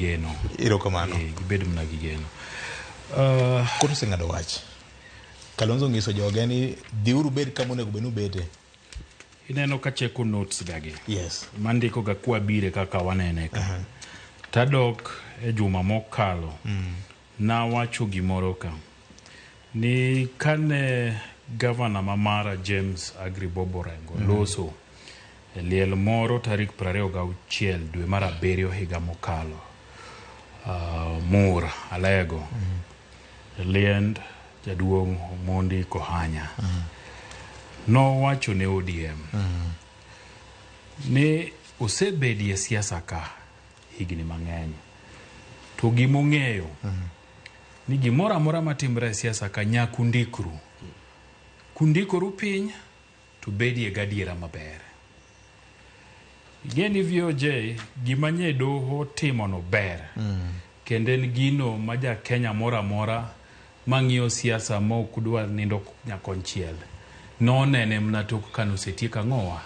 geno. Erokamano. Gibed mana gi geno. Koro oseng'ado wach. Kalonzo onyiso joge ni dhiuru bed kama onego bed ni ubete. Ineno ka cheko notes gagi. Yes. Mandiko ga kwabire kaka wanene ka. Tadok e juma mokalo. Nawacho gimoro ka. Ni kane gavana ma Mara James Agri Bob Orengo loso e liel moro tarik 26 dwe mar abiriyo higa mokalo. Mur Alego. Liend jaduong' Omondi Kohanya. Nowacho ne ODM ni osebedie siasa ka higni mang'eny. To gimong'eyo ni gimoro amora matimre e siasa ka nyaka undikru. Kundikoru piny to bedie gadiera maber. Ing'e ni VOJ gima nye doho timono ber. Kendo en gino ma ja Kenya moro amora mang'iyo siasa ma ok dwar nindo nyakonchiel nonene mana tok kane osetiek ang'owa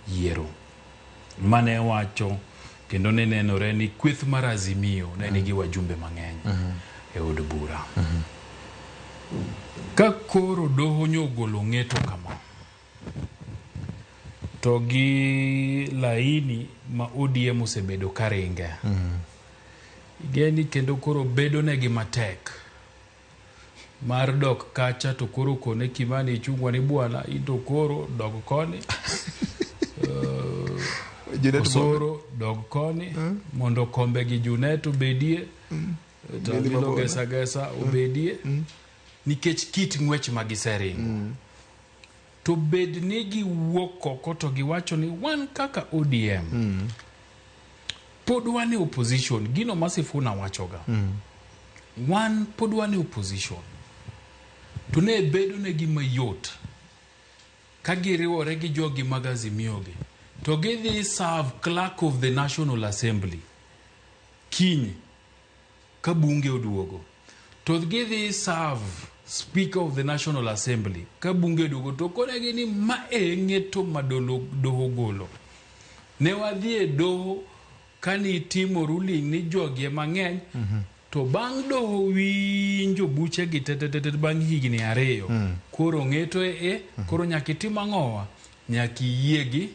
yiero. Mane wacho kendo ne nenore ni kweth mar Azimio ne nigi wajumbe mang'eny e od bura. Ka koro doho nyogolo ng'eto kama to gi laini ma ODM osebedo karinge. Igeni kendo koro bedo negi matek mar dok kacha to koro kone Kimani Ichung'wa ni bwana in to koro dog koni. Osoro dog koni mondo kombe gi Junet obedie. To Awilo Gesa Gesa obedie. Nikech kit ng'wech ma giseringo. To bed ni giwuok oko to giwacho ni wan kaka ODM pod wan e opposition gino ma Sifuna wachoga wan pod wan e opposition to ne bedo negi mayot ka giriwore gi jogi mag Azimio gi to gidhi serve clerk of the National Assembly kiny ka bunge oduogo to gidhi serve Speaker of the National Assembly ka bunge oduogo to konegi ni ma e ng'eto ma doho golo ne wadhi e doho kanitimo ruling ni jogi ema ng'eny to bang' doho winjo buche gi tetetete bang' higni 2 koro ng'eto e koro nyaka itim ang'owa nyaka iyie gi.